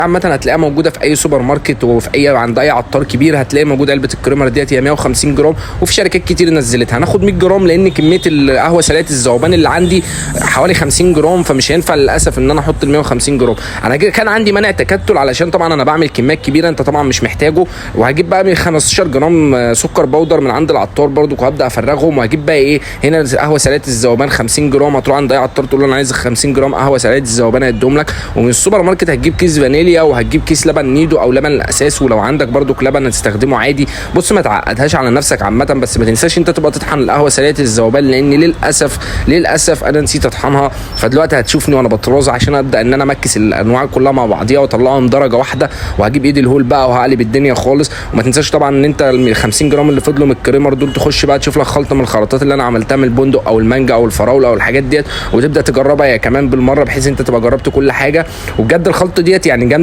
عامة هتلاقيها موجودة في اي سوبر ماركت وفي اي عند اي عطار كبير، هتلاقي موجود علبة ال creamer ديت، هي 150 جرام، وفي شركات كتير نزلتها. هناخد 100 جرام لان كمية القهوة سريعة الذوبان اللي عندي حوالي 50 جرام، فمش هينفع للاسف ان انا احط ال 150 جرام. انا كان عندي منع تكتل علشان طبعا انا بعمل كميات كبيرة، انت طبعا مش محتاجه. وهجيب بقى من 15 جرام سكر بودر من عند العطار برضو، وهبدا افرغهم. وهجيب بقى ايه هنا قهوة سريعة الذوبان 50 جرام، هتروح عند اي عطار تقول له انا عايز 50 جرام قهوة سريعة الذوبان هيديهم لك. ومن السوبر ماركت هتجيب كيس فانيليا، وهتجيب كيس لبن نيدو او لبن الاساس، ولو عندك برضو لبن هتستخدمه عادي. بص ما تعقدهاش على نفسك عامة، بس ما تنساش انت تبقى تطحن القهوة سريعة الذوبان، لان للاسف للاسف انا نسيت اطحنها. فدلوقتي هتشوفني وانا بطرازه عشان ابدا ان انا امكس الانواع كلها مع بعضيها واطلعهم درجه واحدة، وهجيب ايدي الهول بقى وهقلب الدنيا خالص. وما تنساش طبعا ان انت ال 50 جرام اللي فضلوا من ال creamer دول تخش بقى تشوف لك خلطه من الخلطات اللي انا عملتها من البندق او المانجا او الفراوله او الحاجات ديت، وتبدا تجربها يا كمان بالمرة، بحيث انت تبقى جربت كل حاجة. وبجد الخلطة ديت يعني جامدة